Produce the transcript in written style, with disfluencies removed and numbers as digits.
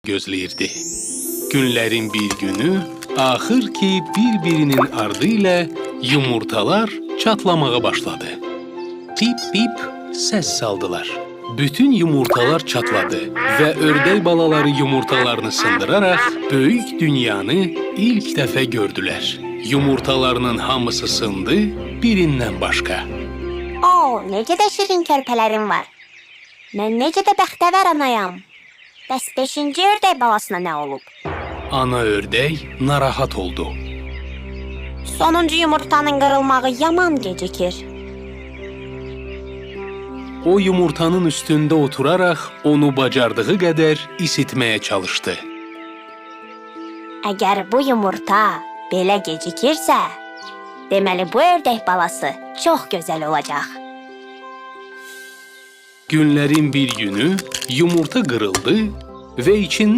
Gözləyirdi. Günlərin bir günü axır ki bir-birinin ardı ilə yumurtalar çatlamağa başladı. Pip pip səs saldılar. Bütün yumurtalar çatladı və ördək balaları yumurtalarını sındıraraq böyük dünyanı ilk dəfə gördülər. Yumurtalarının hamısı sındı, birindən başqa. Oo, necə də şirin körpələrim var. Mən necə də bəxtəvər anayam. Bəs beşinci ördək balasına nə olub? Ana ördək narahat oldu. Sonuncu yumurtanın qırılmağı yaman gecikir. O yumurtanın üstündə oturaraq onu bacardığı qədər isitməyə çalışdı. Əgər bu yumurta belə gecikirsə, deməli bu ördək balası çox gözəl olacaq. Günlərin bir günü yumurta qırıldı və içindən